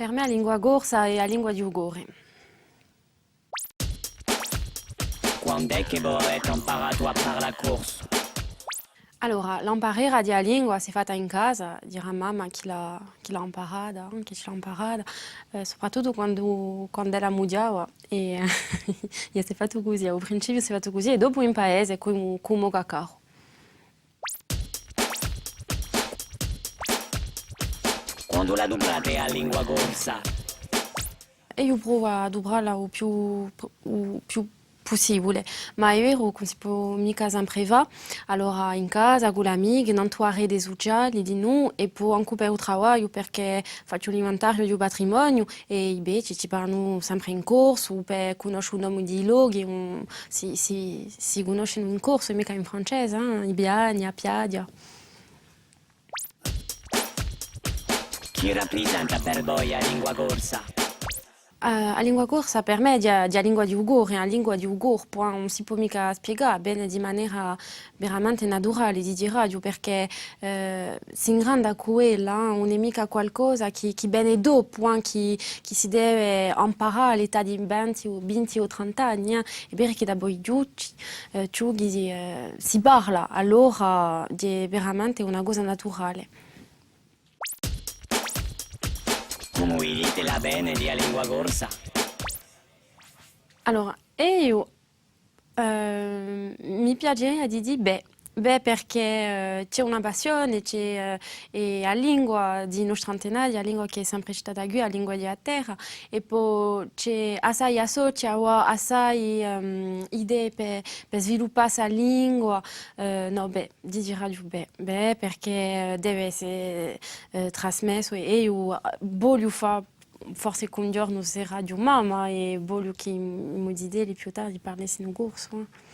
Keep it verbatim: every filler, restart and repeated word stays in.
Per mè a lingua corsa hè a lingua di u core. Quand'hè chì vo avete amparatu à parlà corsu? Allora, l'amparera di a lingua s'hè fatta in casa, dirà mamma chì l'hà, chì l'hà amparata, eh, chì ci l'hà amparata, eh, soprattuttu quandu, quand'ella mughjava, è, è s'hè fattu cusì, à u principiu s'hè fattu cusì, è dopu in paese, cù, cù u mo caccaru. Quandu l'aduprate a lingua corsa? È eiu provu à adupralla u più, u più pussibule, ma hè veru chì ùn si pò micca sempre fà, allora in casa, cù l'amichi, nantu à e rete suciale, dinù, è po ancu per u travagliu, perchè facciu l'inventariu di u patrimoniu, è i vechji ci parlanu sempre in corsu, per cunnosce u nome di i lochi, ùn, si, si, si cunnoscenu in corsu è micca in francese, eh, i piani, a piaghja. Chì raprisenta per voi a lingua corsa? Eh, a lingua corsa per mè hè a, hè a lingua di u core, hè a lingua di u corpu, eh, ùn si pò micca spiegà, vene di manera veramente naturale, di diraghju, perchè, eh, s'ingranda cù ella, eh, ùn hè micca qualcosa chì, chì vene dopu, eh, chì, chì si deve amparà à l'età di venti o, vinti o trenta anni, eh. Hè vera chì da voi chjuchi, eh, chjuchi, eh, si parla, allora hè veramente una cosa naturale. Cumu vidite l'avvene di a lingua corsa? Allora, eiu, eh, mi piaceria di dì bè, bè, perchè, eh, ci hè una passione, ci hè, eh, è a lingua di i nostri antenati, a lingua chì hè sempre stata quì, a lingua di a terra, è po ci hè assai associ, avà assai, ehm, idee per, per sviluppà sta lingua, eh, nò, bè, diceraghju bè, bè, perchè deve esse, eh, trasmessu è eiu, eh, vogliu fà, forse chì un ghjornu seraghju mamma è vogliu chì i mo zitelli più tardi parlessinu corsu, eh.